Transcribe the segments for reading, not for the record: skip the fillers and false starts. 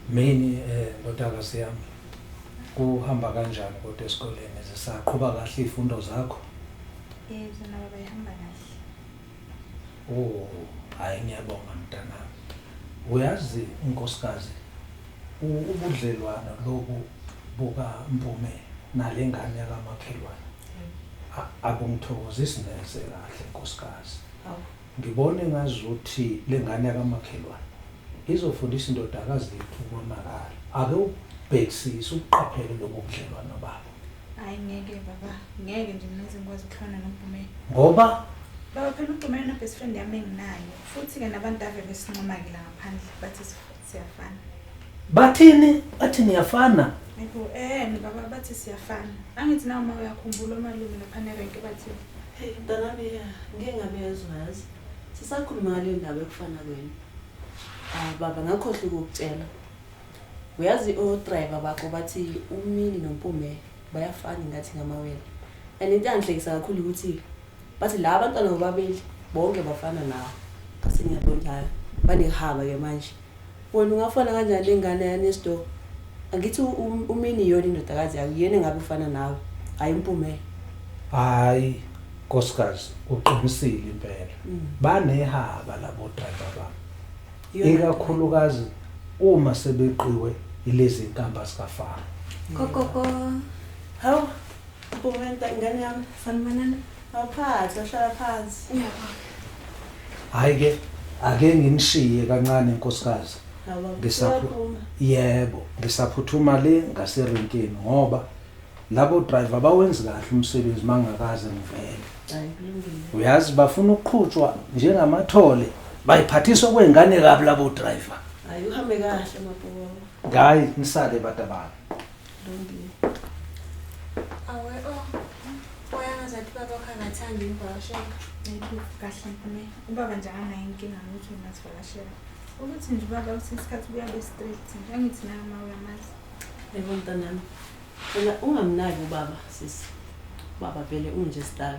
Mini ndodakazi yami kuhamba kanjani kodwa esikoleni zisaqhuba kahle izifundo zakho? Yebo zona baba ihamba kahle. Oh, hayi ngiyabonga mntanami. Uyazi nkosikazi ubudlelwano lobu buka Mpume nalengane yakamakhelwane abungithokozisi neze kahle nkosikazi. Ngibona engazuthi lengane yakamakhelwane izofundisa indodakazi yethu ukonakala. Ake ubhekisise ubuqaphele lobu budlelwano babo. Hayi ngeke baba, ngeke nje mina ngize ngikwazi ukuhlangana noMpumela. Ngoba Baba phela uMpumela no-best friend yami enginayo. Futhi-ke nabantu ave besincoma-ke la ngaphandle bathi siyafana. Bathini? Bathi niyafana? Yebo, baba bathi siyafana. Angithi nawe uma uyakhumbula omalume laphana erenke bathi Hey mntanami ngeke ngabe yazi. Sisakhuluma ngale ndaba yokufana kwenu. Ah baba ngakhohlwa ukukutshela. Uyazi o-driver bakho bathi uMini noMpume bayafana ngathi ngamawele. And into engihlekisa kakhulu ukuthi bathi la abantwana bobabili bonke bafana nawe. Ngase ngiyabona hayi banehaba ke manje. Wena ungafana kanjani lengane ya next door? Angithi uMini iyona indodakazi yakho yena engabe ufana nawe. Hayi uMpume. Hayi nkosikazi uqinisile impela. Banehaba labo driver bami. Ikakhulukazi uma sebeqiwe ilezi nkamba zikaFaro. Gogogo. Hawu, Mpume ngane yami. Sanibonani. Awuphathi, wahlala phansi. Ngiyabonga. Hayi ke ake nginishiye kancane nkosikazi. Ngisaphu Yebo, ngisaphuthuma le ngaserenkeni ngoba labo driver bawenzi kahle umsebenzi mangakaze ngivele. Hayi kulungile. Uyazi bafuna ukuqhutshwa njengamathole bayiphathiswa kwengane kabi labo driver. Hayi uhambe kahle mapopo. Hayi nisale batabami. Kulungile. Awe oh. Wayangazathi baba wakho akathandi ngivakashela. Yebo, kahle Mpumela. Ubaba nje akanayo inkinga ngokuthi ungasivakashela. Ukuthi nje ubaba uthi isikhathi ubuya be strict nje angithi nawe uma uyamazi. Yebo mntanami. Wena ungamnaki ubaba sisi. Ubaba vele unje sidalo.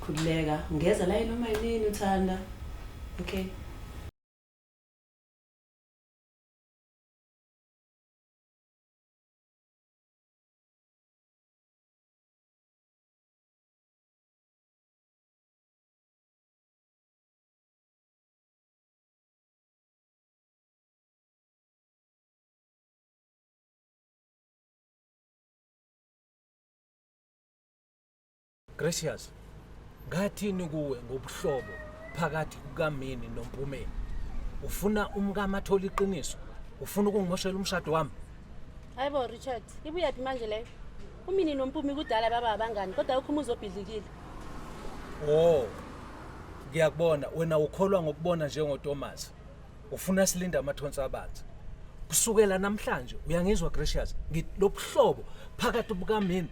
Khululeka, ungeza la noma yinini uthanda. Okay. Gracious, ngathini kuwe ngobuhlobo phakathi kukaMini noMpumeni? Ufuna umkami athole iqiniso? Ufuna ukungimoshela umshado wami? Hayibo Richard, ibuyaphi manje leyo? UMini noMpumi kudala baba abangani kodwa akukho umuzi obhidlikile. Oh. Ngiyakubona wena ukholwa ngokubona njengoThomas. Ufuna silinde amathonsi abanzi. Kusukela namhlanje uyangizwa Gracious, ngithi lobuhlobo phakathi bukaMini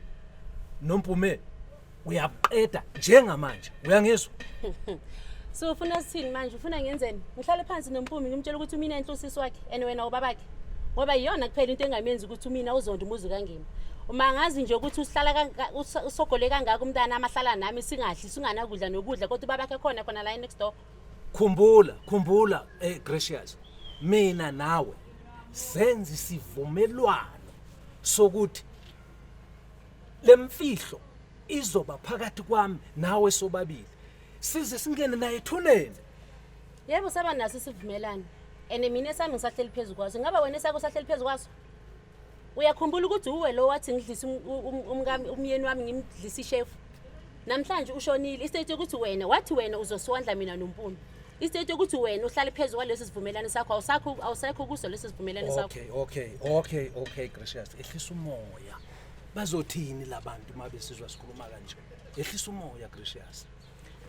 noMpume uyabuqeda njengamanje. Uyangizwa? So ufuna sithini manje? Ufuna ngenzeni? Ngihlale phansi noMpumi ngimtshela ukuthi uMina enhle usisi wakhe and wena ubabakhe. Ngoba iyona kuphela into engamenzi ukuthi uMina uzonde umuzi kaNgema. Uma ngazi nje ukuthi usihlala usogole kangaka umntana amahlala nami singadli singanakudla nokudla kodwa ubabakhe khona khona la next door. Khumbula, khumbula Gracious. Mina nawe senze isivumelwano sokuthi lemfihlo izoba phakathi kwami nawe sobabili. Size singene naye ethuneni. Yebo saba naso isivumelano. And mina esami ngisahleli phezu kwaso. Ngaba wena esakho usahleli phezu kwaso? Uyakhumbula ukuthi uwe lo wathi ngidlisa umkami umyeni wami ngimdlisa ishefu. Namhlanje ushonile istate ukuthi wena wathi wena uzosiwandla mina noMpumi. Istate ukuthi wena uhlale phezu kwalesi sivumelano sakho awusakho awusekho kuso lesi sivumelano sakho. Okay, okay, okay, okay Gracious. Ehlisa umoya. Bazothini labantu uma besizwa sikhuluma kanje? Ehlisa umoya Gracious.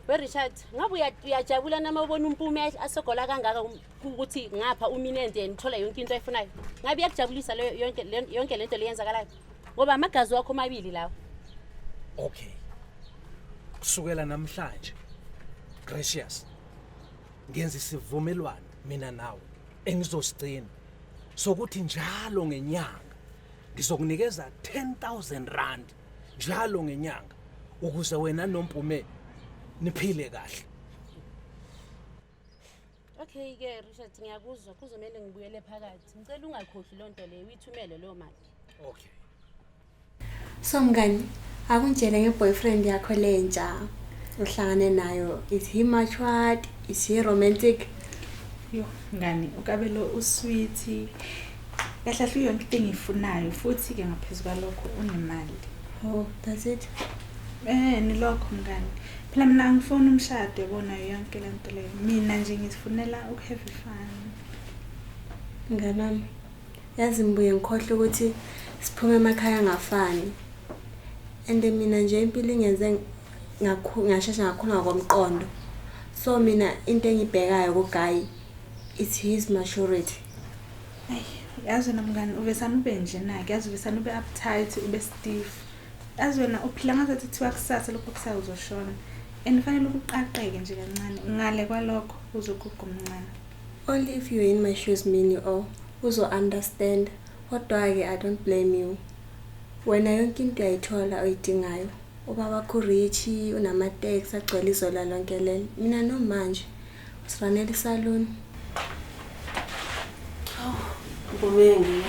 We Richard, ngabe uyajabula nama ubona uMpumi asogola kangaka ukuthi ngapha uMinende yena uthola yonke into ayifunayo. Ngabe iyakujabulisa leyo yonke yonke lento leyenzakalayo? Ngoba amagazi wakho amabili lawo. Okay. Kusukela namhlanje Gracious ngenza isivumelwano mina nawe engizosigcina sokuthi njalo ngenyanga ngizokunikeza 10000 rand njalo ngenyanga ukuze wena noMpume niphile kahle. Okay-ke Richard, ngiyakuzwa, kuzomele ngibuyele phakathi. Ngicela ungakhohlwi loo nto leyo, uyithumele leyo mali. Okay. So mngani, akungitshele nge-boyfriend yakho lentsha uhlangane nayo. Is he matured? Is he romantic? Yo, mngani, uKabelo usweet. Kahle kahle yonke into engiyifunayo futhi-ke ngaphezu kwalokho unemali. Oh, that's it? Nilokho mngani. Phela mina angifuni umshado yabona yonke le nto leyo. Mina nje ngizifunela uku-have fun. Mngani wami, yazi ngibuye ngikhohlwe ukuthi siphume emakhaya angafani. And mina nje impilo ingenze ngashesha ngakhula ngokomqondo. So mina into engibhekayo kuGuy it's his maturity. Ayi, yazi wena mngani uvesane ube njena-ke, yazi uvesane ube uptight, ube stiff. Yazi wena uphila ngazathi kuthiwa kusasa lokho kusayo uzoshona. And fanele ukuqaqeke nje kancane. Ngale kwalokho uzoguga umncane. Only if you're in my shoes, Minnie, or uzo understand. Kodwa-ke I don't blame you. Wena yonke into uyayithola oyidingayo. Ubaba wakho urich, unamateksi agcwele izola lonke lelo. Mina nomanje usiranela isaluni. Mpumeng yami.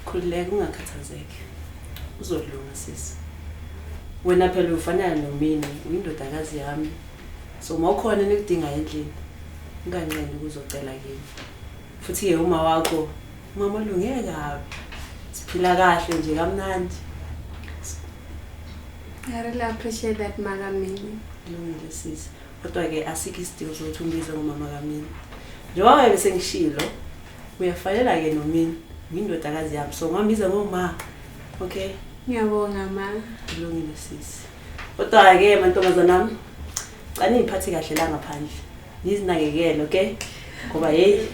Khululeka ungakhathazeki. Uzolunga sisi. Wena phela ufana nomina, uyindodakazi yami. So uma ukhona nikudinga endlini, unganqeni ukuzocela kimi. Futhi-ke uma wakho, umama olunge kabi. Siphila kahle nje kamnandi. I really appreciate that, Maka Minnie. Kulungile sisi. Kodwa-ke asikho isidingo sokuthi umbize ngomama kaMini. Njengoba bese ngishilo, uyafanela-ke nomini. Uyindodakazi yami, so ungambiza ngoma. Okay? Ngiyabonga ma. Kulungile sisi. Kodwa-ke mantombazane ami, cela niyiphathe kahle la ngaphandle. Nizinakekele, okay? Ngoba hey,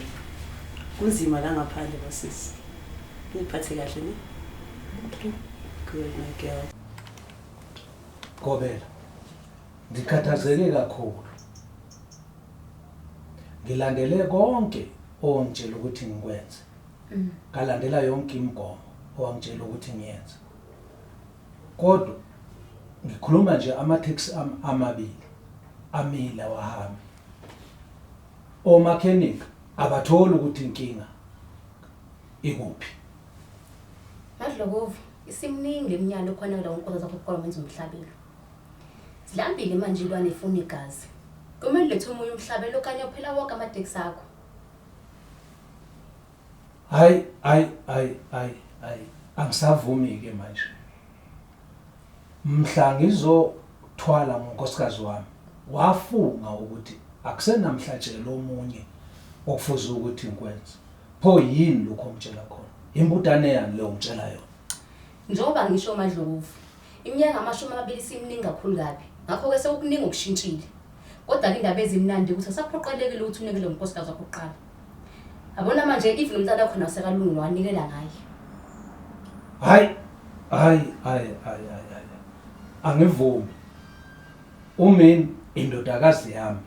kunzima la ngaphandle bosisi. Niyiphathe kahle ne? Good my girl. Gobela, ngikhathazeke kakhulu. Ngilandele konke ongitshela ukuthi ngikwenze. Ngalandela yonke imigomo owangitshela ukuthi ngiyenze. Kodwa ngikhuluma nje amateksi amabili amile awahambi. Omakhenika abatholi ukuthi inkinga ikuphi. Madlokovu, isimningi leminyalo okhona kula nkonzo zakho kuqala wenza umhlabelo. Zilambile manje ilwane ifuna igazi. Kumele ulethe omunye umhlabelo okanye uphela wonke amateksi akho. Hayi hayi hayi hayi hayi, angisavumi-ke manje. Mhla ngizothwala ngonkosikazi wami, wafunga ukuthi akusenamhlatshelo omunye okufuze ukuthi ngikwenze. Pho yini lokho ongitshela khona? Imbudane yani leyo ongitshela yona? Njengoba ngisho Madlovu, iminyaka 20 simningi kakhulu kabi. Ngakho-ke sekukuningi okushintshile. Kodwa-ke indaba ezimnandi ukuthi asaphoqelekile ukuthi unikele ngonkosikazi wakho kuqala. Yabona manje even umntana wakho nawo sekalungile wanikela ngaye. Hayi hayi hayi hayi hayi. Angivumi. Umini indodakazi yami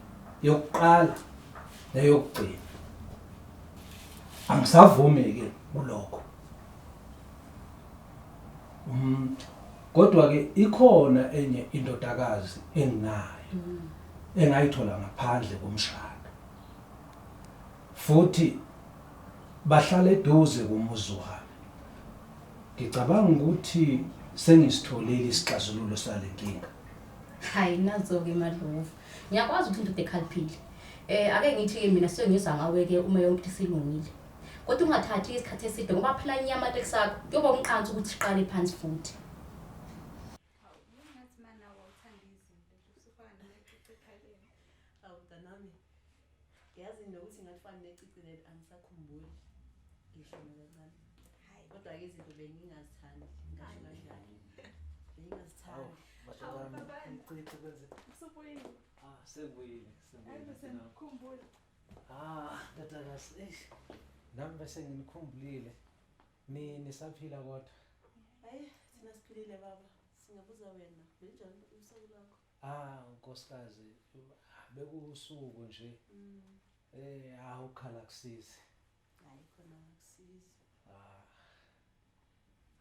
yokuqala neyokugcina. Angisavumi-ke kulokho. Kodwa-ke ikhona enye indodakazi enginayo engayithola ngaphandle komshado. Futhi bahlala eduze komuzi wami. Ngicabanga ukuthi sengisitholile isixazululo sale nkinga. Hayi nazo-ke Madlovu. Ngiyakwazi ukuthi indoda ekhaliphile. Ake ngithi-ke mina sengizwa ngawe-ke uma yonke isilungile. Kodwa ungathathi isikhathi eside ngoba phela inyama amateksi akho kuyoba umqansa ukuthi iqale phansi futhi. Awu mntanami, yazi nokuthi ngathi necici leli angisakhumbuli ngisho nakancane. Kodwa-ke izinto bengingazithandi, ngasho kanjalo. Bengingazithandi. Ah, sengibuyile, sengibuyile. Ah, ndodakazi, eish. Nami bese nginikhumbulile. Nisaphila kodwa? Hayi, thina siphilile baba. Singabuza wena, benjani usuku lwakho? Ah, nkosikazi, bekuwusuku nje. Awukhala kusizi. Hayi khona akusizi. Ah.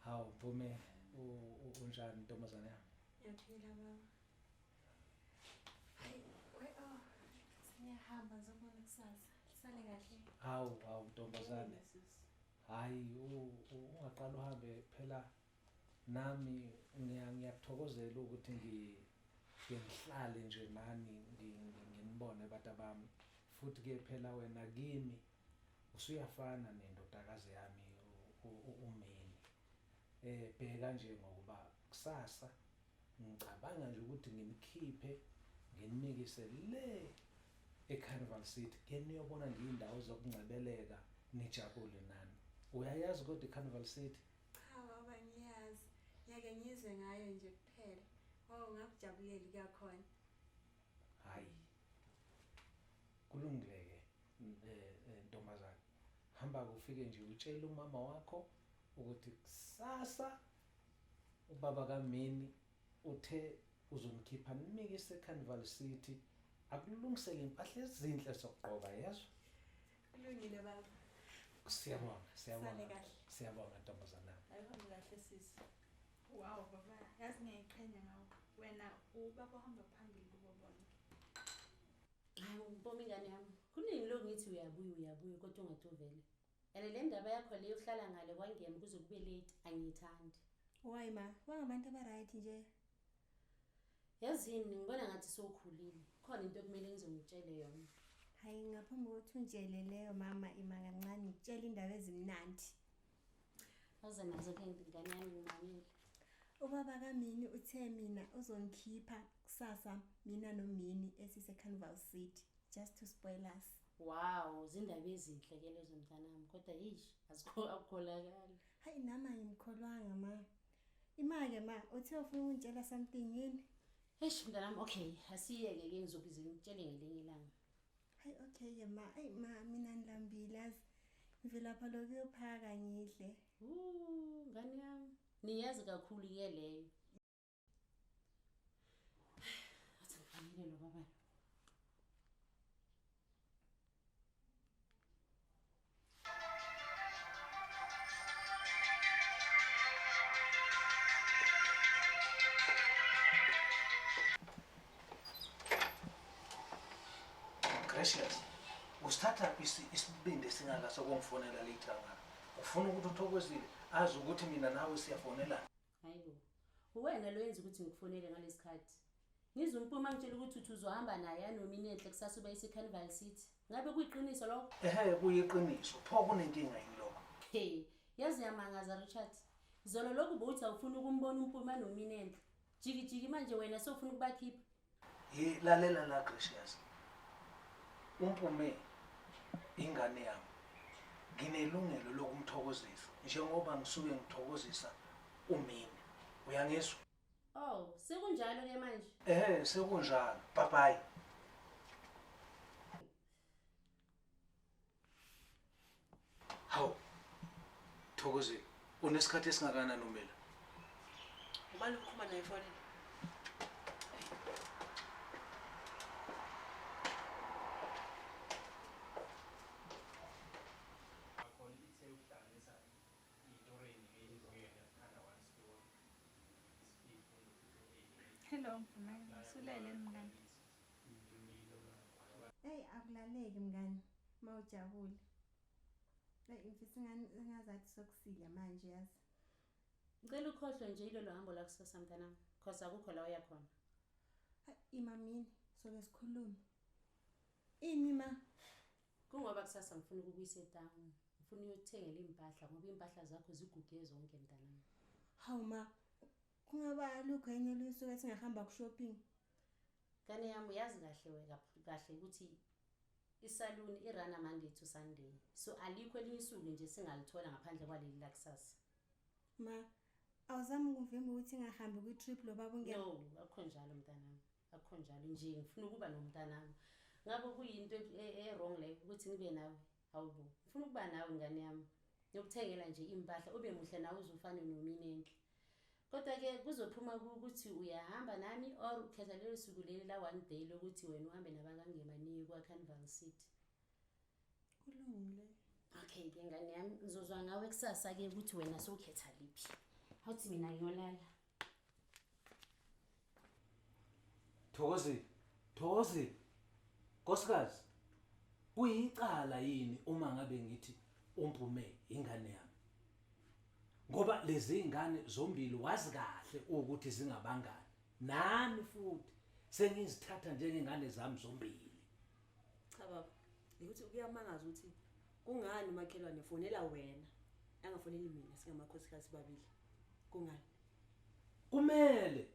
Hawu, Mpume, unjani ntombazane yami? Ngiyaphila baba. Hayi, we oh, Ngiyahamba ngizobona kusasa. Sale kahle. Hawu, hawu ntombazane. Hayi ungaqala uhambe phela nami ngiyakuthokozela ukuthi ngihlale nje nani nginibone abantu bami. Futhi ke phela wena kimi usuyafana nendodakazi yami uMini. Bheka nje ngokuba kusasa ngicabanga nje ukuthi ngimkhiphe nginikise le eCarnival City ke niyobona nje indawo zokungcebeleka nijabule nani. Uyayazi kodwa iCarnival City? Cha baba ngiyazi. Ngiyake ngizwe ngayo nje kuphela. Oh ngakujabulela kuyakhona. Hayi. Kulungile ke ntombazane. Hamba kufike nje utshele umama wakho ukuthi kusasa ubaba kaMini uthe uzomkhipha nimikise eCarnival City akulungisele impahla ezinhle zokugqoka yezwa. Kulungile baba. Siyabonga, siyabonga. Siyabonga ntombazana. Ayihambe kahle sisi. Wow baba, yazi ngiyayiqhenya ngawe. Wena ubaba uhamba phambili kubo bonke. Hayi uboma ingane yami. Kunini lo ngithi uyabuya uyabuya kodwa ungathi uvele. And le ndaba yakho leyo uhlala ngale kwangema kuze kube late angiyithandi. Why ma? Bangabantu aba-right nje. Yazini ngibona ngathi sowukhulile. Khona into ekumele ngizongitshele yona. Hayi ngaphambi kokuthi ungitshele leyo mama ima kancane ngikutshela indaba ezimnandi. Aze nazo ke ingane yami ngimamele. Ubaba kaMini uthe mina uzongikhipha kusasa mina noMini esise Carnival City just to spoil us. Wow, zindaba ezinhle ke lezo mntanami kodwa yish azikho akukholakali. Hayi nama ngimkholwanga ma. Ima-ke ma, uthe ufuna ukungitshela something yini? Eish mntanami, okay, asiyeke ke ngizobiza ngitshele ngelinye ilanga. Hayi okay-ke ma, eyi ma mina ngilambile yazi. Ngivilapha lokuyophaka ngidle. Ngane yami, niyazi kakhulu ke leyo. Athi ngifanele lo baba. Gracious, usithatha isibindi esingaka sokungifonela later ngaka. Ufuna ukuthi uthokozile azi ukuthi mina nawe siyafonelana. Hayibo. Uwena lo yenza ukuthi ngikufonele ngalesikhathi. Ngizwe uMpuma ngitshela ukuthi uthi uzohamba naye anomini enhle kusasa uba ise-Carnival City. Ngabe kuyiqiniso lokho? Ehhe kuyiqiniso. Pho kunenkinga yini lokho? Hey, yazi yamangaza Richard. Zolo lokhu bowuthi awufuni ukumbona uMpuma nomini enhle. Jiki jiki manje wena sofuna ukubakhipha. Hey, lalela la Gracious. Umpume ingane yami. Nginelungelo lokumthokozisa njengoba ngisuke ngithokozisa uMini. Uyangizwa? Oh, sekunjalo ke manje. Ehhe, sekunjalo. Bye bye. Hawu. Thokozile, unesikhathi esingakanani umela? Ubani ukhuluma naye efonini? Hello, Mpumela. Usulele mngani? Hey, akulaleki mngani, mawujabule. Hey, ngifisa ngazathi sokusile manje yazi. Ngicela ukhohlwe nje ilolo hambo la kusasa mntanami, cause akukho la uya khona. Hayi, imamini, soke sikhulume. Ini ma? Kungoba kusasa ngifuna ukukuyisa etown. Ngifuna uyothengela impahla ngoba impahla zakho ziguge zonke mntanami. Hawu ma, kungaba lukho enye lusuku singahamba ku shopping. Ngane yami uyazi kahle kahle ukuthi isaluni irana Monday to Sunday. So alikho elinye isuku nje singalithola ngaphandle kwaleli la kusasa. Ma, awuzami ukuvimba ukuthi ngingahambi kwi trip lo baba ungena. No, akukho njalo mntanami. Akukho njalo nje ngifuna ukuba nomntanami. Ngabe kuyinto e-wrong leyo ukuthi ngibe nawe. Awubo. Ngifuna ukuba nawe ngane yami. Ngiyokuthengela nje impahla ube muhle nawe uzofana nomini enhle. Kodwa ke kuzophuma ukuthi uyahamba nami or ukhetha lelo suku leli la one day lokuthi wena uhambe nabakangema niye kwa Carnival City. Kulungile. Okay ke ngane yami ngizozwa ngawe kusasa ke ukuthi wena sokhetha liphi. Awuthi mina ngiyolala. Thokozile. Thokozile. Nkosikazi. Kuyicala yini uma ngabe ngithi uMpume ingane yami? Ngoba lezi ingane zombili wazi kahle ukuthi zingabangani. Nami futhi sengizithatha njengengane zami zombili. Cha baba, ukuthi kuyamangaza ukuthi kungani umakhelwane efonela wena angafoneli mina singamakhosikazi babili. Kungani? Kumele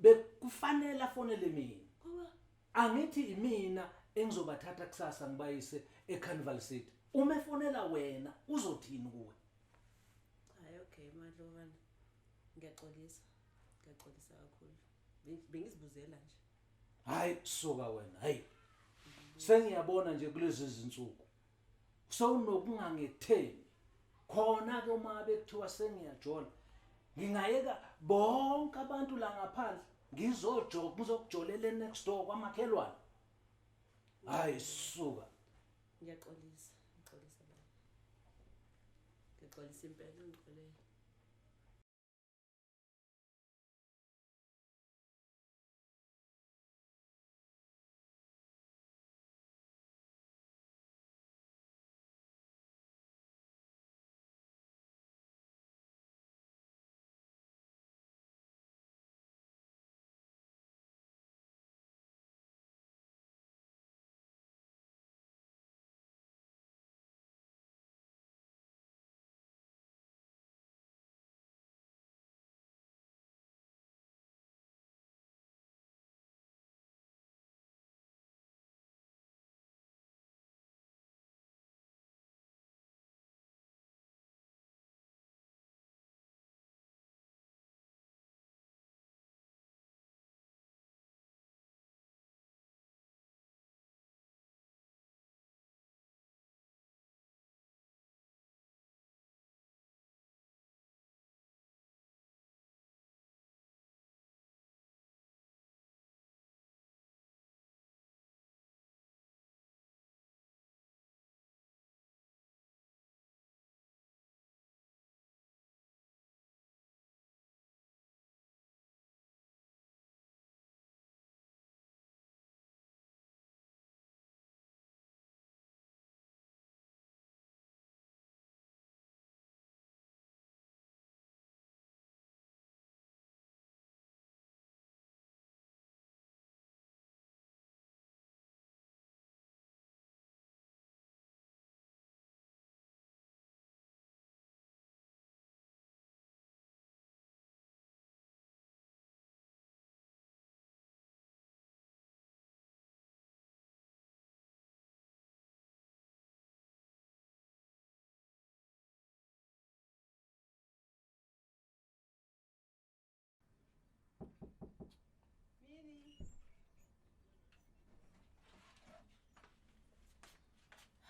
bekufanele afonele mina. Ngoba Angithi imina engizobathatha kusasa ngibayise eCarnival City. Uma efonela wena uzothini kuwe? Hayi okay Madlovana. Ngiyaxolisa. Ngiyaxolisa kakhulu. Bengizibuzela nje. Hayi suka wena, hey. Sengiyabona nje kulezi zinsuku. Sewunokungangethembi. Khona ke uma bekuthiwa sengiyajola, ngingayeka bonke abantu la ngaphandle ngizojoga ngizokujolela next door kwamakhelwane. Hayi suka. Ngiyaxolisa. Ngixolisa baba. Ngixolisa impela ngixolele.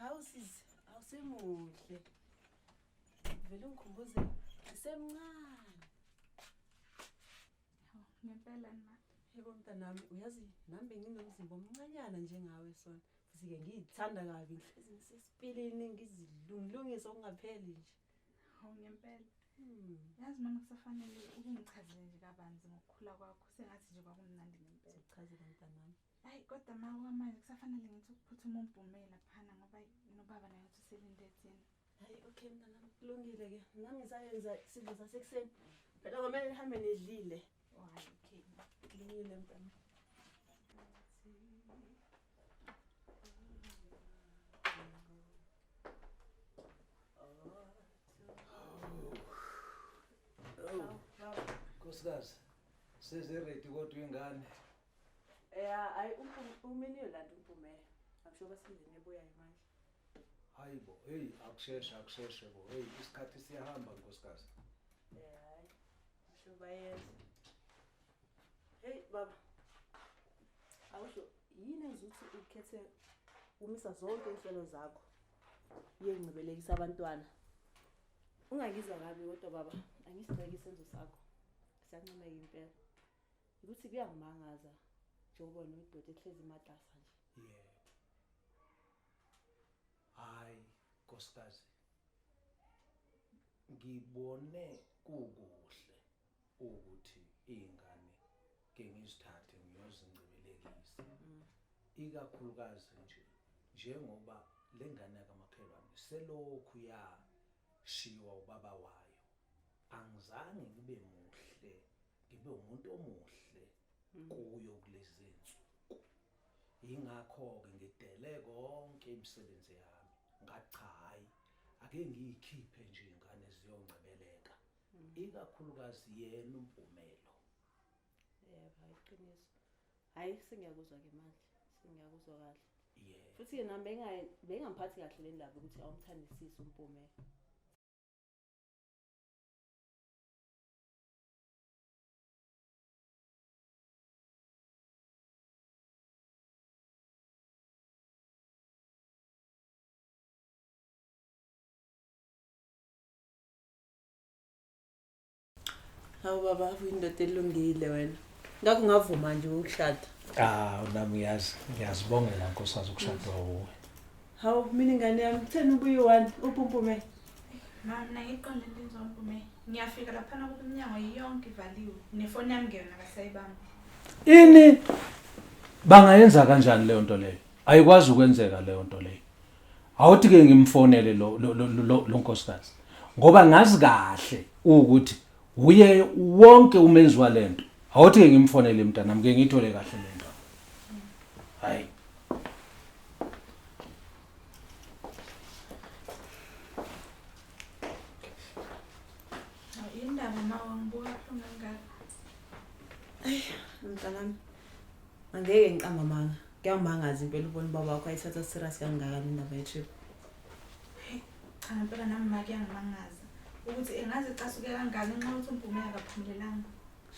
Hawu sisi, awusemuhle. Vele ungikhumbuze ngisemncane. Hawu, ngempela ma. Yebo mntanami, uyazi nami benginomzimba omncanyana njengawe sona. Futhi ke ngiyithanda kabi, ngihlezi ngisesipilini ngizilungilungisa okungapheli nje. Hawu ngempela. Yazi mama kusafanele ukungichazela nje kabanzi ngokukhula kwakho, sengathi nje kwakumnandi ngempela. Ngizokuchazela mntanami. Hayi kodwa ma kwamanje kusafanele ngithi ukuphuthuma uMpume laphana ngoba nobaba naye uthi uselinde thina. Hayi okay mntanami, kulungile ke. Nami ngisayenza isidlo sasekuseni. Phela kwamele nihambe nidlile. Oh hayi okay. Kulungile mntanami. Nkosikazi, seze ready kodwa ingane. Hayi umini yolanda uMpume. I'm sure basindeni ebuyayo manje. Hayibo, hey akusheshe akusheshe bo. Hey isikhathi siyahamba nkosikazi. Hayi. I'm sure bayenza. Hey baba. Awusho yini enzuthi ukhethe umisa zonke inhlelo zakho uyencibelekisa abantwana. Ungangizwa kabi kodwa baba, angisigxeki isenzo sakho. Siyancomeka impela. Ukuthi kuyangimangaza njengoba noyidoda ehlezi imatasa nje. Yebo. Hayi nkosikazi, ngibone kukuhle ukuthi ingane ke ngizithathe ngiyozincibelekisa. Ikakhulukazi nje Njengoba lengane yakamakhelwane selokhu yashiywa ubaba wayo, angizange ngibe muhle, ngibe umuntu omuhle kuyo kulezi nsuku. Yingakho-ke ngidele konke imisebenzi yami, ngathi cha, hhayi, ake ngiyikhiphe nje ingane ziyongcebeleka, ikakhulukazi yena uMpumelo. Yebo, hayi iqiniso. Hhayi, sengiyakuzwa-ke manje, sengiyakuzwa kahle. Yebo. Futhi-ke nami bengingamphathi kahle le ndaba ukuthi awumthandisisi uMpumelo. Hawu baba, uyindoda elungile wena. Ngakho ngavuma nje ukushada. Ah, nami ngiyazi, ngiyazibongela nkosikazi ukushadwa wuwe. Hawu, mina ingane yami, kutheni ubuye one, uPumpume? Ma, mina ngiqonde into enziwa uMpume. Ngiyafika laphana kuba iminyango yonke ivaliwe. Nefoni yami ngeyona akasayibamba. Ini bangayenza kanjani leyo nto leyo? Ayikwazi ukwenzeka leyo nto leyo. Awuthi ke ngimfonele lo lo lo lo lo nkosikazi. Ngoba ngazi kahle ukuthi uye wonke umenzi walento. Awuthi ke ngimfonele mntanami ke ngiyithole kahle lento. Hayi. Hawu, indaba ma wangibuka kabuhlungu kangaka. Mntanami, angeke ngiqambe amanga. Kuyamangaza impela ubona ubaba wakho ayithatha serious kangaka le ndaba ye-trip. Cha ngempela nami ma kuyangimangaza ukuthi engaze icasuke kangaka ngenxa yokuthi uMpume akaphumelelanga.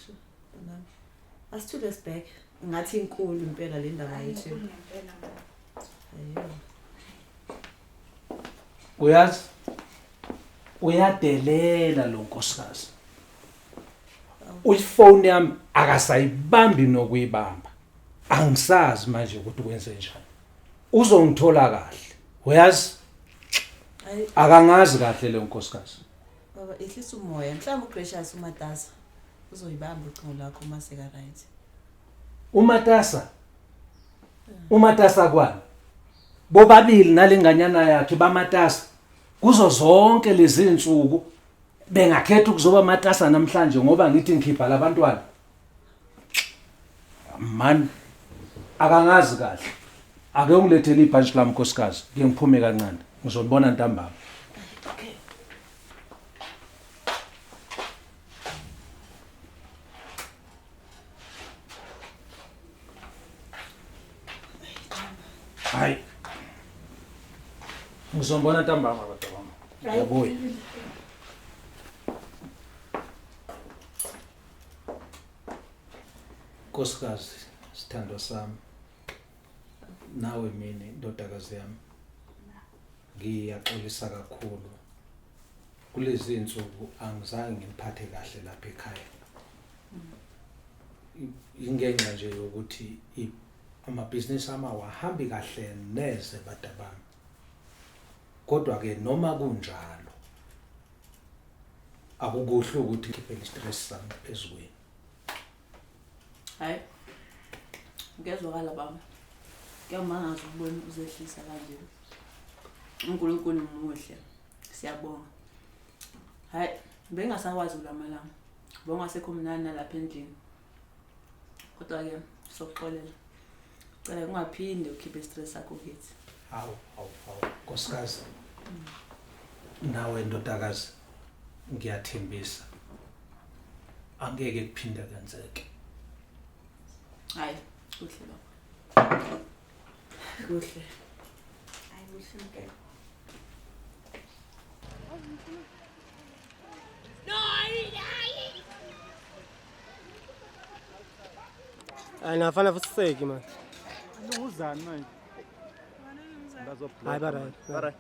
Sho, mntanami. Asithule sibheke. Ngathi inkulu impela le ndaba Hayi, ye-trip. inkulu ngempela ma. Ayo. Uyazi uyadelela lo nkosikazi. Uyifoni yami akasayibambi nokuyibamba. Angisazi manje ukuthi kwenze njani. Uzongithola kahle. Uyazi Hayi akangazi kahle le nkosikazi. baba, ehlisa umoya. Mhlawumbe uGracious umatasa uzoyibamba ucingo lwakho uma seka right. Umatasa. Umatasa kwani? Bobabili nalenganyana yakhe bamatasa. Kuzo zonke lezi insuku bengakhetha ukuzoba matasa namhlanje ngoba ngithi ngikhipha labantwana. Man akangazi kahle. Ake ungilethele ibhantshi lami nkosikazi, ke ngiphume kancane. Ngizolibona ntambama. Okay. Hayi. Ngizombona ntambama baba bami. Ngiyabuya. Nkosikazi, sithandwa sami. Nawe mina ndodakazi yami. Ngiyaxolisa kakhulu. Kulezi insuku angizange ngiphathe kahle lapha ekhaya. Ingenxa nje yokuthi amabhizinisi ami awahambi kahle neze badabami. Kodwa ke noma kunjalo akukuhle ukuthi ngikhiphe istress sami phezukweni. Hayi. Ngiyazwakala baba. Kuyamangaza ukubona uzehlisa kanje. uNkulunkulu muhle. Siyabonga. Hayi, bengingasakwazi kulamalanga. Bongasekho mnani nalapha endlini. Kodwa ke sokuxolela. Cela ungaphinde ukhiphe stress sakho kithi. Hawu, hawu, hawu, nkosikazi. Nawe ndodakazi ngiyathembisa. Angeke kuphinde kwenzeke. Hayi, kuhle baba. Kuhle. Hayi kuhle impela. Hayi nafana futhi man. Uzani manje? Hayi ba right. Ba right.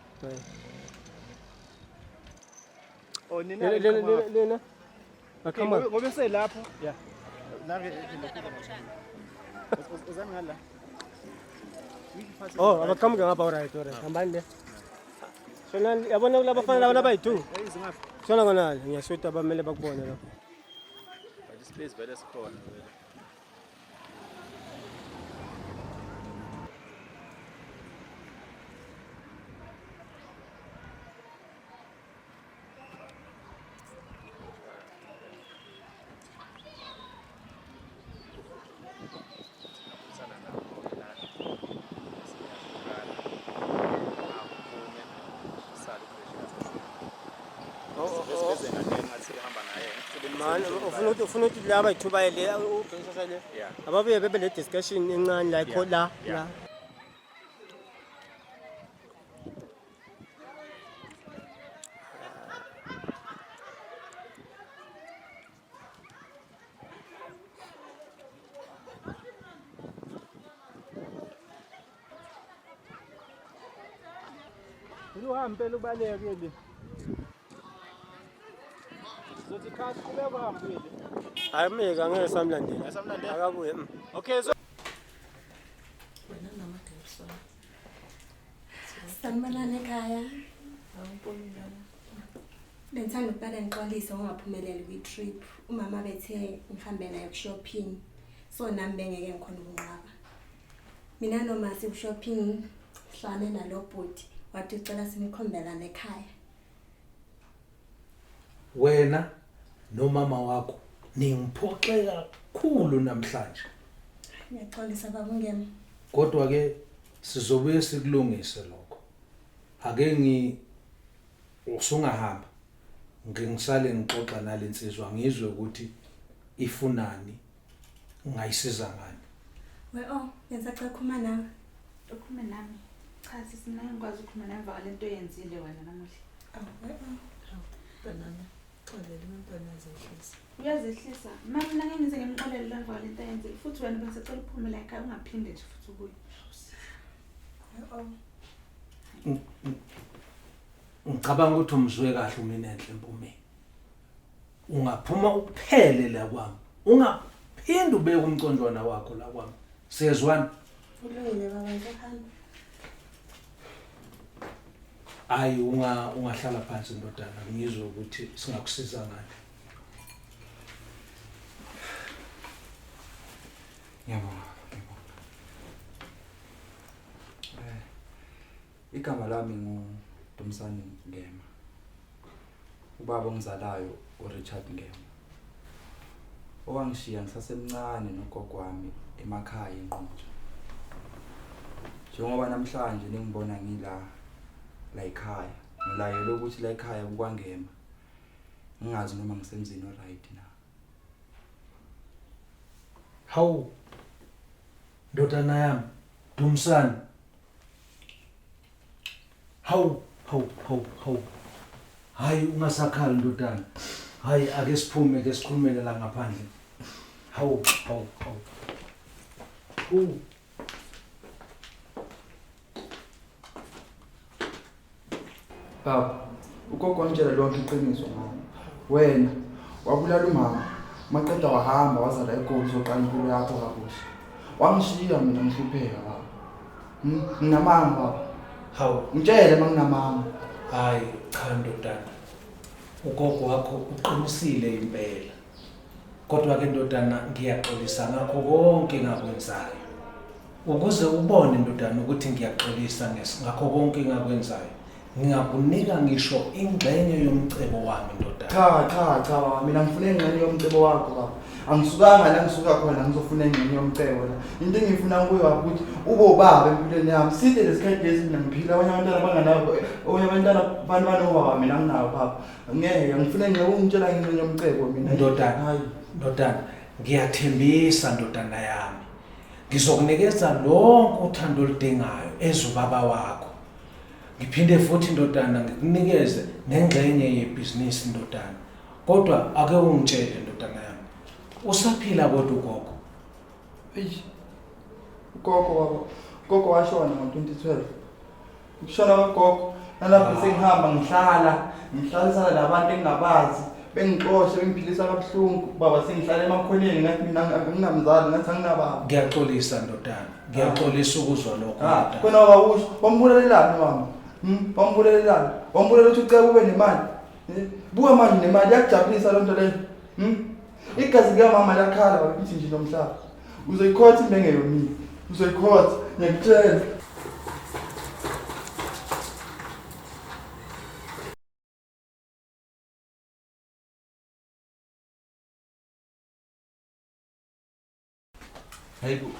Oh nina Lena lena lena. Akhama. Ngoba selapho. Yeah. Nake uzani ngala. Oh, abaqhamuke ngapha right, right. Hambani le. Shona yabona kulaba bafana laba labayi2. Shona kona ngiyashuta abamele bakubone lapho. But ispace vele sikhona vele. ngale ngathi ihamba naye. Mani ufuna ukuthi laba ithuba le ubhekisasa le. Ababuye bebe le discussion encane la ikho la la. Uhambe phela ubaleke le. Zothi khathi qhubeka uhambe le. Hayi meka ngeke samlandela. Asamlandela? Akabuye. Okay so Wena nama-grapes wami. Sanibonani ekhaya. Awumpumi njalo. Bengithanda ukuqale ngixolise ngokungaphumeleli kwi-trip. Umama bethe ngihambe naye ku-shopping. So nami bengeke ngikhona ukunqaba. Mina noma siku-shopping sihlangane nalo bhuti wathi ucela simkhombelane ekhaya. Wena nomama wakho ningiphoxe kakhulu namhlanje. Ngiyaxolisa baba uNgema. Kodwa ke sizobuye sikulungise lokho. Ake ngi usungahamba. Ngingisale ngixoxa nalensizwa ngizwe ukuthi ifunani ngayisiza ngani. We oh, ngisacela ukukhuluma nawe. Ukhulume nami. Cha sisi mina ngikwazi ukukhuluma nawe emva kwalento oyenzile wena namuhla. Awu we oh. Mntanami, xolele umntwana uyazehlisa. Uyazehlisa. Mama mina ngeke ngize ngimxolele lo emva kwalento ayenzile. Futhi wena bengisacela uphume la ekhaya ungaphinde nje futhi ubuye. We oh. Ngicabanga ukuthi umzwe kahle uMinenhle Mpumeni. Ungaphuma uphele la kwami. Ungaphinde ubeke umconjwana wakho la kwami. Siyezwana? Kulungile baba ngizohamba. Hayi ungahlala phansi ndodana ngizwe ukuthi singakusiza ngani. Ngiyabonga, ngiyabonga. Igama lami nguDumsani Ngema. Ubaba ongizalayo uRichard Ngema. Owangishiya ngisasemncane nogogo wami emakhaya eNquthu. Njengoba namhlanje ningibona ngila la ekhaya, ngilayelwe ukuthi la ekhaya kukwaNgema. Ngingazi noma ngisemzini oright na. Hawu. Ndodana yami, Dumsani. Hawu, hawu, hawu, hawu. Hayi ungasakhali ndodana. Hayi ake siphume ke sikhulumele la ngaphandle. Hawu, hawu, hawu. Hu. Baba, ugogo wangitshela lonke iqiniso ngami. Wena wabulala umama, maqeda wahamba waza la eGoli uzoqala impilo yakho kabusha. Wangishiya mina ngihlupheka baba. Nginamanga baba. Hawu, Ngitshele manginamanga. hayi cha ndodana. Ugogo wakho uqinisile impela. Kodwa ke ndodana ngiyaxolisa ngakho konke engakwenzayo. Ukuze ubone ndodana ukuthi ngiyaxolisa ngakho konke engakwenzayo. Ngingakunika ngisho ingxenye yomcebo wami ndodana. Cha cha cha baba, mina ngifuna ingxenye yomcebo wakho baba. Angisukanga la ngisuka khona ngizofuna ingxenye yomcebo la. Into engifuna kuyo baba ukuthi ube ubaba empilweni yami. Side lesikhathi lesi mina ngiphila abanye abantwana banganabo, abanye abantwana abantu banobaba mina anginawo baba. Ngeke ngifuna ingxenye ungitshela ingxenye yomcebo mina. Ndodana, Hayi. ndodana, ngiyathembisa ndodana yami. Ngizokunikeza lonke uthando oludingayo ezubaba wakho. Ngiphinde futhi ndodana ngikunikeze nengxenye yebhizinisi ndodana. Kodwa ake ungitshele ndodana yami. Usaphila kodwa ugogo? Eish. Ugogo baba, ugogo washona ngo-2012. Ukushona kwagogo nalapho sengihamba ngihlalisana nabantu engingabazi, bengixoshe bengiphilisa kabuhlungu baba, sengihlala emakhoneni ngathi mina anginamzali, ngathi anginababa. Ngiyaxolisa ndodana. Ngiyaxolisa ukuzwa lokho ndodana. Khona baba usho, wambulalelani mama? Wambulalelani? Wambulela ukuthi ucela ube nemali. Buka manje nemali iyakujabulisa loo nto leyo. Igazi likamama liyakhala baba ithi nje nomhlaba. Uzoyikhotha imbenge yomile. Uzoyikhotha, ngiyakutshela. Hayibo,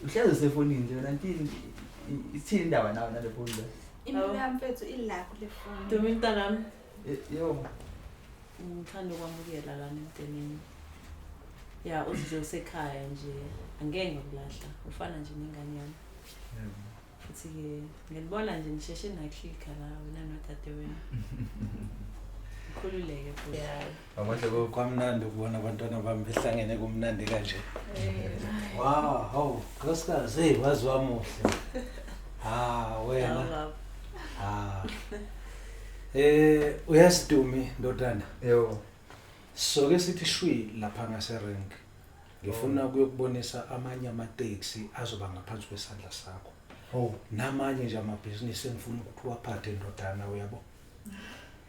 uhlezi usefonini nje wena ntini ithini indaba nawe nale foni le? Impilo yami mfethu ila kule foni. Dumi mntanami. Yebo. Ngithanda ukwamukela lana emndenini. Ya, uzizwe usekhaya nje, angeke ngakulahla, ufana nje nengane yami. Futhi-ke ngilibona nje nisheshe naklikha la wena nodadewenu. Ukhululeke futhi. Amahle kwamnandi ukubona abantwana bami behlangene kumnandi kanje. Wow, hawu, nkosikazi, hey, wazi wamuhle. Ah, wena. Ah. Uyazi Dumi ndodana. Yebo. Soke sithi shwi lapha ngase-rank. Ngifuna ukuyokubonisa amanye amateksi azoba ngaphansi kwesandla sakho. Oh. Namanye nje amabhizinisi engifuna ukuthi uwaphathe ndodana, uyabo.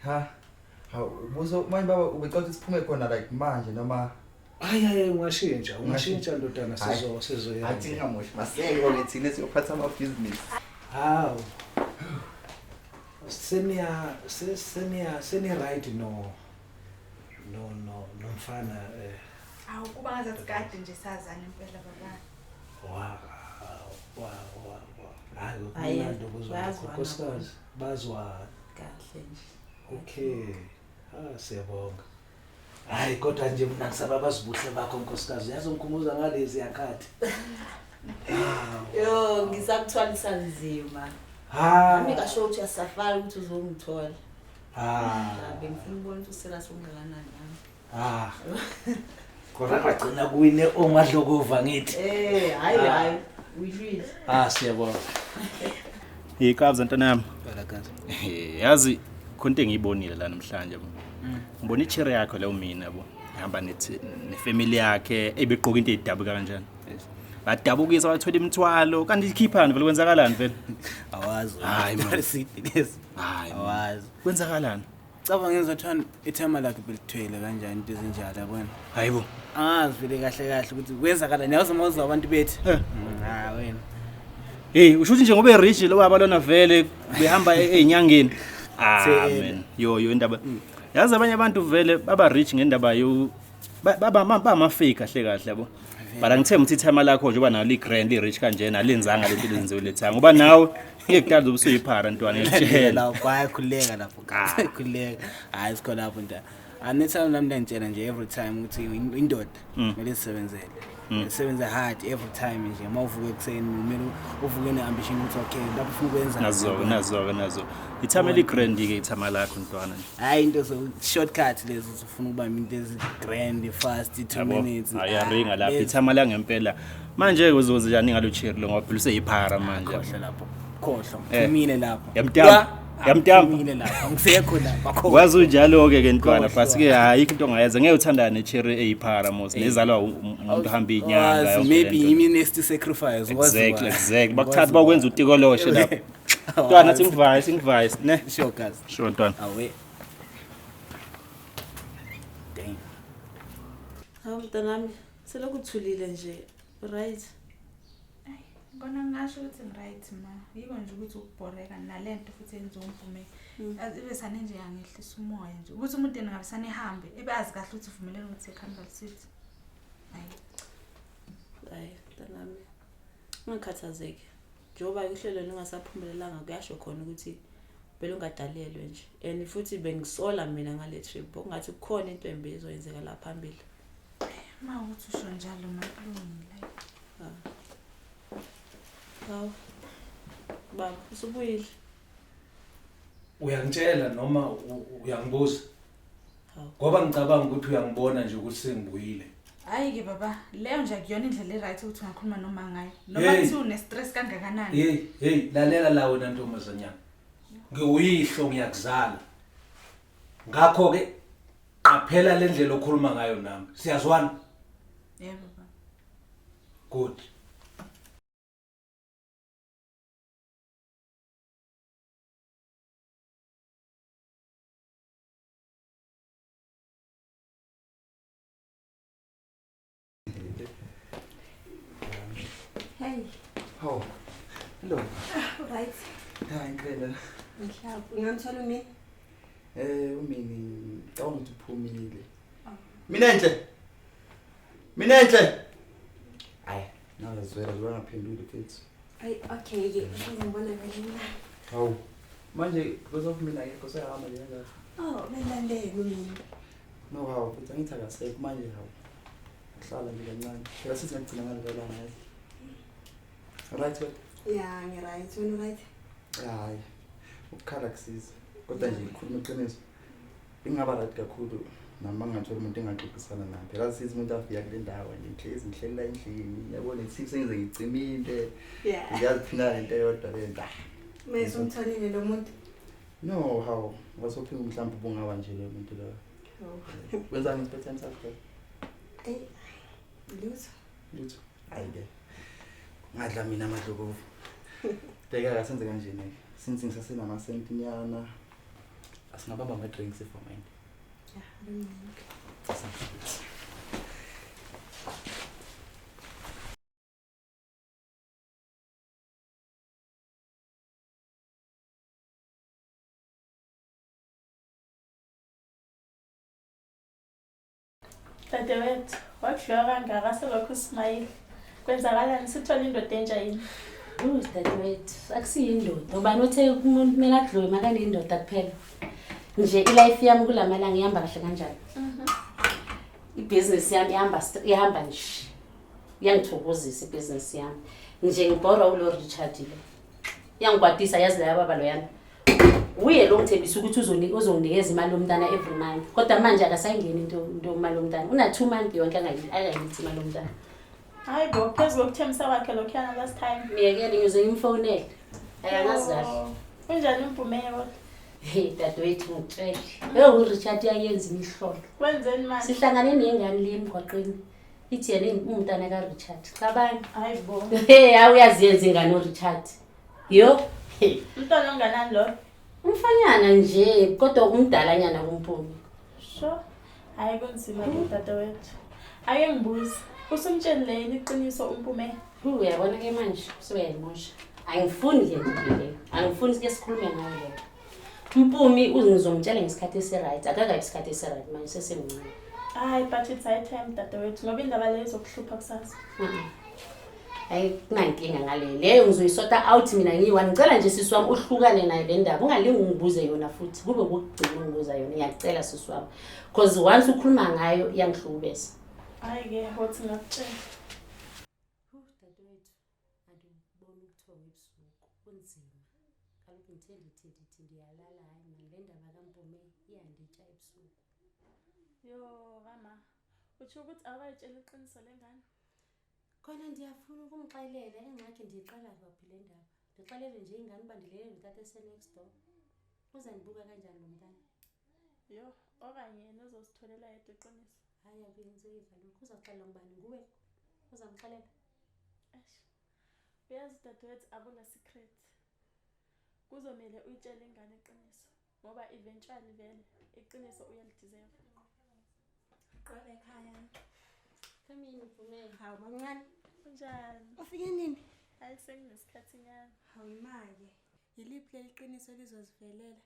Ha. Hawu, ubuzo manje baba ubecela ukuthi siphume khona like manje noma Hayi hayi, ungashintsha, ungashintsha ndodana, Hhayi. sizoya. Athi ngingamoshi maseko ke thina siyophatha amabhizinisi. Hawu. Seniya seniya seni right no no no nomfana Awu, kuba ngazathi kade nje sazana impela baba. Wa wa wa wa. Hayi, Hhayi, kumnandi ukuzwa lokho, bayazwana nkosikazi, bazwana. Kahle nje. Okay. Ah, siyabonga. Hayi, kodwa nje mina ngisababaza ubuhle bakho nkosikazi. Yazi ngikhumbuza ngalezi yakhathi. Yo, ngisakuthwalisa nzima. Ha. Nami ngasho ukuthi uyasafari ukuthi uzongithola. Ah. Bengifuna ukubona ukuthi userious ungakanani nami. Ah. Kodwa kwagcina kuwine ongadlokova ngithi. Hayi hayi, uyilwile. Ah, siyabonga. Yikabza ntwana yami. Balakazi. Yazi khona into engiyibonile la namhlanje yabo. Ngibona icherry yakho leyo mina yabo. Ihamba nefamily yakhe ebegqoka into ezidabuka kanjani. Badabukisa bathola imithwalo kanti ikhiphani vele, kwenzakalani vele? Awazi. Hayi man. Receipt lesi. Hayi. Awazi. Kwenzakalani? Cabanga ngizothiwa ithema lakhe belithwele kanjani into ezinjalo yabona. Hayibo. Angazi vele kahle kahle ukuthi kwenzakalani. Yazi uma uzwa abantu bethi. Ha wena. Hey, usho ukuthi njengoba erich lo baba lona vele behamba ezinyangeni. Ah Thela. man, yo yo indaba. Yazi abanye abantu vele baba rich ngendaba yo baba bama fake kahle kahle yabo. But angithembi ukuthi ithema lakho nje uba nalo i-grand i-rich kanjena alenzanga lento lenziwe lethanga ngoba nawe ngeke kudala uzobe usuyiphara ntwana ngiyakutshela. Lapho hayi khuleka lapho. Khuleka. Hayi sikho lapho nta. Anethanda nami ngiyantshela nje every time ukuthi indoda kumele isebenzele. Isebenze hard every time nje uma uvuka ekuseni kumele uvuke ne-ambition ukuthi okay lapho ufuna ukwenza. Nazo nazo nazo. Ithama eli-grand ke ithama lakho ntwana nje. Hayi into zo shortcut lezo ufuna ukuba into ezi grand fast 2 Yabo, minutes. ayaringa lapho Lezi. ithama la ngempela. Manje uzoze njani ngalo cherry lo ngoba phela useyiphara manje. Khohlwa lapho. Khohlwa. Eh. Phumile lapho. Yamtamba. Yamtamba. Phumile lapho. Angisekho lapho. Akho. Wazi unjalo ke ke ntwana Khohlwa. but ke ayikho into ongayenza ngeke uthandane necherry eyiphara mos nezalwa umuntu ohamba inyanga Wazi, yonke maybe lento. yimi next sacrifice. wazi Exactly, wazi. exactly. Bakuthatha Wazi bakwenza utikoloshe lapho. Ntwana singivaye, singivaye, ne? Sure guys. Sure ntwana. Awe. Damn. Hawu mntanami, selokhu uthulile nje. Right. Kona ngingasho ukuthi ngiright ma. Yiko nje ukuthi ukubhoreka nalento futhi yenziwa umvume. Azi ibe sane nje yangehlisa umoya nje. Ukuthi umuntu yena ngabe sane ehambe ebe azi kahle ukuthi uvumelene ukuthi ekhanda lisithi. Hayi. Hayi mntanami. Ungakhathazeki. Njengoba uhlelo lungasaphumelelanga kuyasho khona ukuthi belungadalelwe nje. And futhi bengisola mina ngale trip okungathi kukhona into embi ezoyenzeka la phambili. Ma ukuthi usho njalo ma kulungile. Hawu. Baba, usubuyile. Uyangitshela noma uyangibuza? Ngoba ngicabanga ukuthi uyangibona nje ukuthi sengibuyile. Hayi ke baba, leyo nje akuyona indlela e-right ukuthi ungakhuluma noma ngayo. Noma Hey. kuthiwa une-stress kangakanani. Hey, hey, lalela la wena ntombazanyana. Ngiwuyihlo ngiyakuzala. Ngakho ke qaphela le ndlela okhuluma ngayo nami. Siyazwana? Yebo baba. Good. Hey, Hawu. Hello. right. Hayi ngicela. Mhlawumbe ungamthola umini? Umini ngicabanga ukuthi uphumile. Mina enhle. Mina enhle. Hayi, nawuzwela nje bangaphenduli mfethu. Ay, okay ke. Ngibona vele mina. Hawu. Manje because of mina akekho seyahamba nje kanjalo. Oh, belalele umini. No hawu futhi angithi akasekho manje hawu. Hlala nje kancane. Phela sithi ngagcina ngalo lana yazi. Right wena? Ya, ngi-right. Wena right? Hayi. Ukukhala kusiza. Kodwa nje ngikhuluma iqiniso. Ingaba right kakhulu nami ngingathola umuntu engaxoxisana naye. Phela sithi umuntu afika kule ndawo nje ngihlezi ngihleli la endlini. Yabona i-TV sengize ngicimile. Ngiyaziphinda lento eyodwa le nto. Mase umtholile lo muntu. No, hawu. Wasophinga mhlawumbe ubungaba nje lo muntu lo. Oh. Wenzani nge-spare time sakho? Eyi, lutho. Lutho. Hayi-ke. Ngadla mina amadlokovu. Bheka kasenze kanjena-ke. Since ngisasenamasentinyana. Asingabamba ama-drinks for mine. Ya, akumnandi. Dadewethu, wakudliwa kangaka selokhu usimayile. Kwenzakalani sithole indoda entsha yini? Dadewethu, akusiyindoda. Ubani othe umuntu kumele adliwe makanendoda kuphela? Nje i-life yami kula malanga ihamba kahle kanjani? Ibhizinisi yami ihamba nje. Iyangithokozisa ibhizinisi yami. Nje ngibhora ulo Richard lo. Iyangikwatisa yazi la baba loyana. Uye lo ngithembisa ukuthi uzonginikeza imali yomntana every month. Kodwa manje akasayingeni into imali yomntana. Una 2 months yonke angayithi imali yomntana. Hayi bo, phezu kokuthembisa kwakhe lokhuyana last time. Miyekele ngiyoze ngimfonele. Ayangazi kahle. Unjani uMpume kodwa? Hey dadewethu ngitshele. Hey uRichard uyayenza imihlolo. Wenzeni manje? Sihlangane nengane le emgwaqeni. Ithi yena umntana kaRichard. Cabanga. Hayi bo. Hey awuyaziyenza ingane uRichard. Yo. Umntwana onganani lo? Umfanyana nje kodwa umdalanyana kuMpumi. Sho. Hayi kunzima ke dadewethu. Ake ngibuze. Usumtshelile yini iqiniso uMpume? Uyabona ke manje usuyayimosha. Angifuni ke nje leyo. Angifuni ke sikhulume ngayo leyo. Mpumi uzongitshela ngesikhathi esi-right. Akakabi isikhathi esi-right manje sesemncane. Hayi but it's high time dadewethu ngoba indaba leyo izokuhlupha kusasa. Hayi kunankinga ngale. Leyo ngizoyisota out mina ngiyi-one. Ngicela nje sisi wami uhlukane nayo le ndaba. Ungalingi ungibuze yona futhi. Kube kokugcina ungibuza yona. Ngiyacela sisi wami. Because once ukhuluma ngayo iyangihlukubeza. Hayi ke hothi ngakutshela. Dadewethu, andiboni ubuthongo ebusuku. Kunzima. Kaloku ngithe ndithi ndiyalala hayi mani le ndaba kaMpume iyanditya ebusuku. Yo mama, utsho ukuthi awukayitsheli iqiniso lengane? Khona ndiyafuna ukumxelela engxaki ndiyiqala kwaphi le ndaba. Ndixelele nje ingane uba ndilele notata ese-next door. Uzandibuka kanjani lo mntana? Yo, okanye yena uzozitholela yedwa iqiniso. Hayi akuyenzeki kaloku. Uzawuxelela ngubani? Nguwe ozamxelela? Eish. Uyazi dadewethu akula secret. Kuzomele uyitshele ingane iqiniso ngoba eventually vele iqiniso uyalideserve. Qala ekhaya. Come in, Mpume. Hawu mamncane. Kunjani? Ufike nini? Hayi sekunesikhathi nyana. Hawu imake. Yiliphi leli qiniso lizozivelela?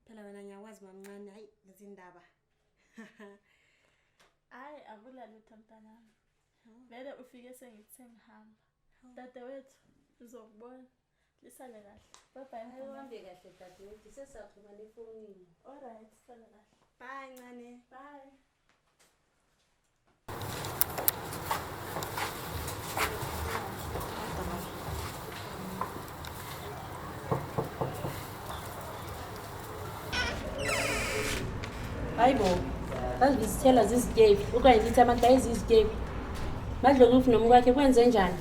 Phela wena ngiyakwazi mamncane, hayi lezi ndaba. Hayi akula lutho mntanami. Vele ufike sengithe ngihamba. Dadewethu ngizokubona. Lisale kahle. Bye bye. Hayi uhambe kahle dadewethu. Sesaxhumana efonini. All right, sale kahle. Bye ncane. Bye. Hayi bo, zazizithela zizityebi okanye ndithi abantu bayizizityebi. Madlokovu nomkwakhe kwenze njani?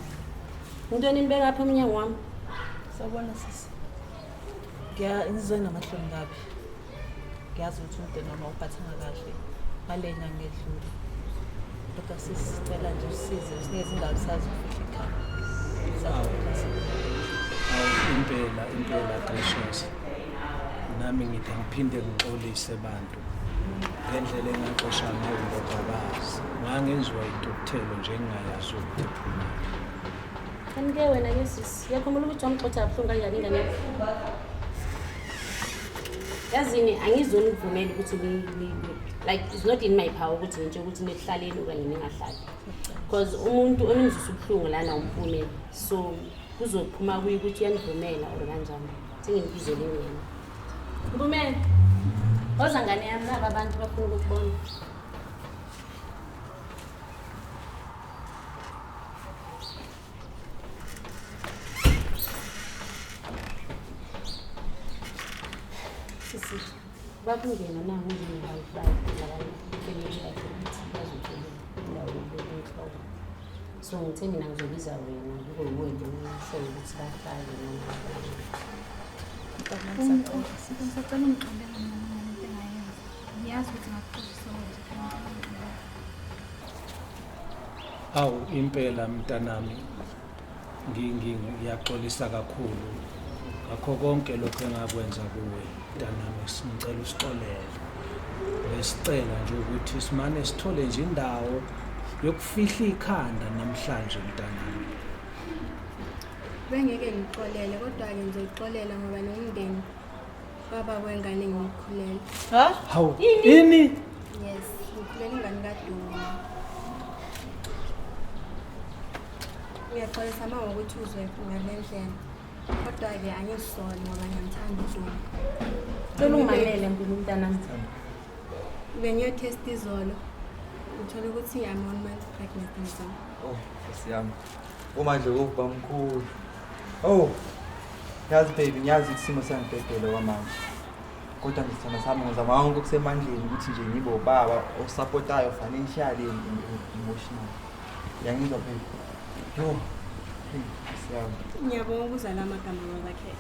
Yintoni nibeka apha emnyango wami? Sawubona sisi. Ngizwe namahloni kabi. Ngiyazi ukuthi umndeni wami awuphathanga kahle ngale nyanga edlule. Kodwa sisi sicela nje usize usinikeze indawo sazi ukufihla ikhaya. Siyacela sisi. Impela impela Precious. Nami ngithi ngiphinde ngixolise bantu ngendlela engaxosha ngayo indodakazi. Ngangenziwa intukuthelo nje engingayazi ukuthi iphumaphi. Kanti ke wena ke sisi, uyakhumbula ukuthi wamxotha kabuhlungu kanjani ingane yakho? Yazini angizonivumela ukuthi like it's not in my power ukuthi ngitshe ukuthi nikuhlaleni okanye ningahlali. Because umuntu onimzwisa ubuhlungu lana uMpumela. So kuzophuma kuye ukuthi uyanivumela or kanjani. Senginibizele yena. Mpumela. Woza ngane yami naba abantu bafuna ukukubona. Ubaba ungena nangu njengewife bakhe labanye family yakhe ukuthi bazothola indawo yokubeka inhloko. So ngithe mina ngizobiza wena kube wuwe lo ushoyo ukuthi bahlale noma Ngisacela ungixolele mina ngento engayenza. Ngiyazi ukuthi ngakuxoshisa nje. Awu impela mntanami ngiyaxolisa kakhulu ngakho konke lokho engakwenza kuwe mntanami, ngicela usixolele. Besicela nje ukuthi simane sithole nje indawo yokufihla ikhanda namhlanje mntanami. Bengeke ngixolele kodwa-ke ngizoyixolela ngoba nomndeni baba wengane ngiyikhulela. Ha? Hawu, ini? Yes, ngikhulela ingane kaDuma. Ngiyaxolisa ma ngokuthi uzwe ngale ndlela. Kodwa-ke angizisoli ngoba ngiyamthanda uDuma. Cela ungimamele Mpumi mntanami. Bengiyothesta izolo. Ngithole ukuthi I'm one month pregnant ngizama. Oh, Nkosi yami. Umandlovu bamkhulu. Oh. Yazi baby, ngiyazi ukuthi isimo siyangibhedela kwamanje. Kodwa nje sithanda sami ngizama konke okusemandleni ukuthi nje ngibe ubaba osupportayo financially and emotionally. Uyangizwa baby? Yo. Hey, Nkosi yami. Ngiyabonga ukuza la magama babakhe.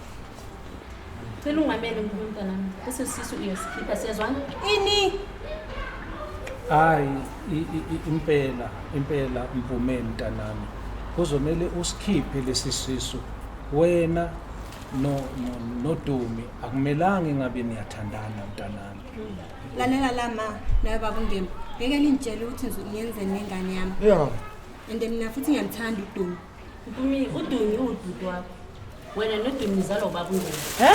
Cela ungimamele Mpumi mntanami. Lesi sisu uyosikhipha siyazwana? Ini? Hayi, impela impela Mpume mntanami, kuzomele usikhiphe lesi sisu wena no noDumi akumelanga ingabe niyathandana mntanami. Lalela la ma, nawe baba uNdembo. Ngeke ningitshele ukuthi ngiyenzeni ngengane yami. Yeah. And mina futhi ngiyamthanda uDumi. Mpumi, uDumi uwubhuti wakho. Wena noDumi nizalwa ubaba uNdembo. He?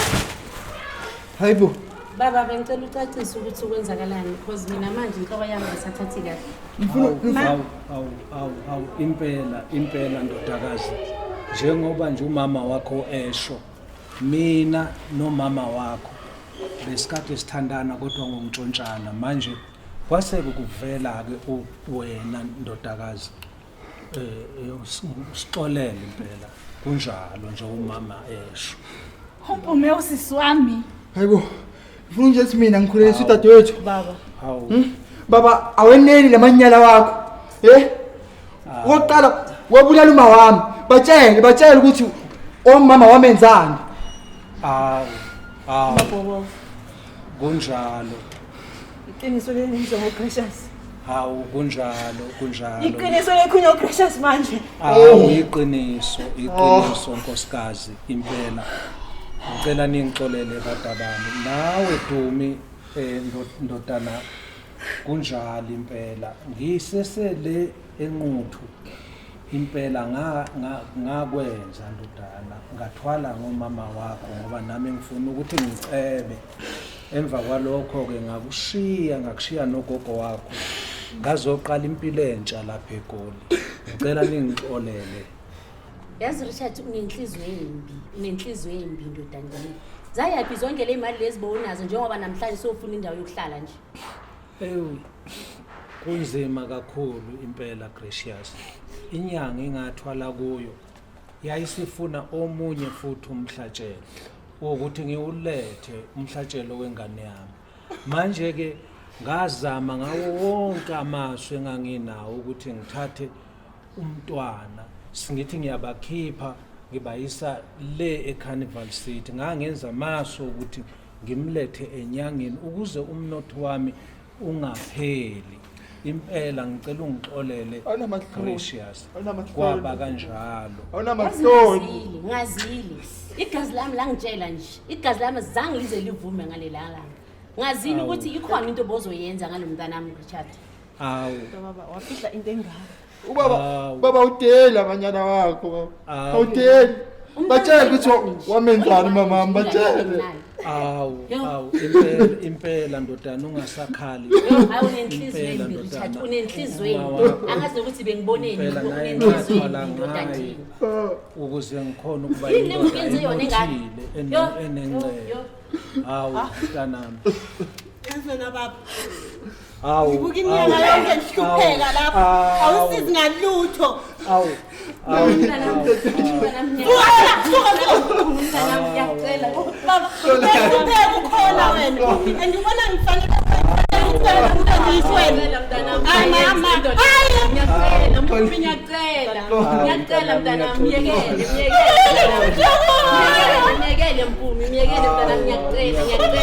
Hayibo. Baba bengicela ucacise ukuthi kwenzakalani because mina manje inhloko yami ayisathathi kahle. Awu, awu, awu, awu, impela impela ndodakazi, njengoba nje umama wakho esho, mina nomama wakho besikade sithandana kodwa ngokuntshontshana. Manje kwase kuvela-ke wena ndodakazi, usixolele impela, kunjalo nje umama esho. Umpume usisi wami. Hayibo. Ngifuna nje ukuthi mina ngikhulelisa udadewethu. Baba. Hawu. Baba, aweneli lamanyala wakho. Eh? Okokuqala wabulala uma wami. Batshele, batshele ukuthi omama wamenzani. Awu, awu. Mabhobovu. Kunjalo. Iqiniso lelizwe ngoPrecious. Hawu, kunjalo, kunjalo. Iqiniso lekhunye ngoPrecious manje. Awu, iqiniso, iqiniso nkosikazi impela. Ngicela ningixolele badabami. Nawe Dumi ndodana, kunjalo impela. Ngisesele enquthu impela ngakwenza ndodana, ngathwala ngomama wakho ngoba nami ngifuna ukuthi ngicebe. Emva kwalokho ke ngakushiya, ngakushiya nogogo wakho. Ngazoqala impilo entsha lapha eGoli. Ngicela ningixolele. Yazi Richard unenhliziyo embi, unenhliziyo embi ndodana. Zayaphi zonke le mali lezi bowunazo njengoba namhlanje sofuna indawo yokuhlala nje? Ewu, kunzima kakhulu impela Gracious. Inyanga engathwala kuyo yayisifuna omunye futhi umhlatshelo wokuthi ngiwulethe umhlatshelo wengane yami. Manje ke ngazama ngawo wonke amasu enganginawo ukuthi ngithathe umntwana, singithi ngiyabakhipha ngibayisa le eCarnival City. Ngangenza amasu ukuthi ngimlethe enyangeni ukuze umnotho wami ungapheli. Impela ngicela ungixolele Gracious, kwaba kanjalo. Awunamahloni. Ngazile. Igazi lami langitshela nje. Igazi lami zange lize livume ngalela langa. Ngazile ukuthi ikhona into bozoyenza ngalomntanami Richard. Awu. Baba wafihla into engaka. Ubaba, baba udeli abanyana wakho baba. Awudeli. Batshele ukuthi wamenzani mama, batshele. Awu, awu, impela impela ndodana ungasakhali. Hayi unenhliziyo embi Richard, unenhliziyo embi. Angazi nokuthi bengiboneni unenhliziyo embi ndodana. Ukuze ngikhona ukuba Yini le ngiyenze yona engaka? enothile, enencebo. Hawu mntanami. Yazi wena baba. Awu. Ngibuka iminyaka yonke ngihlupheka lapha. Awusizi ngalutho. Awu. Awu. Suka, suka, suka. Mntanami ngiyacela. Baba, uyahlupheka ukhona wena. And ubona ngifanele ukuthi wena. Hayi mama. Hayi. Ngiyacela, Mpumi ngiyacela. Ngiyacela mntanami, myekele, myekele. Myekele Mpumi, myekele mntanami, ngiyacela, ngiyacela.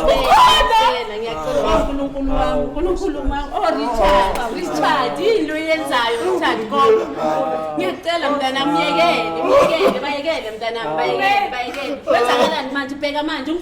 Ngiyacela, ngiyacela uNkulunkulu wami, uNkulunkulu wami. Oh Richard, Richard, yini lo oyenzayo Richard gogo? Ngiyacela mntanami, myekele, myekele, bayekele mntanami, bayekele, bayekele. Kwenzakalani manje? Bheka manje.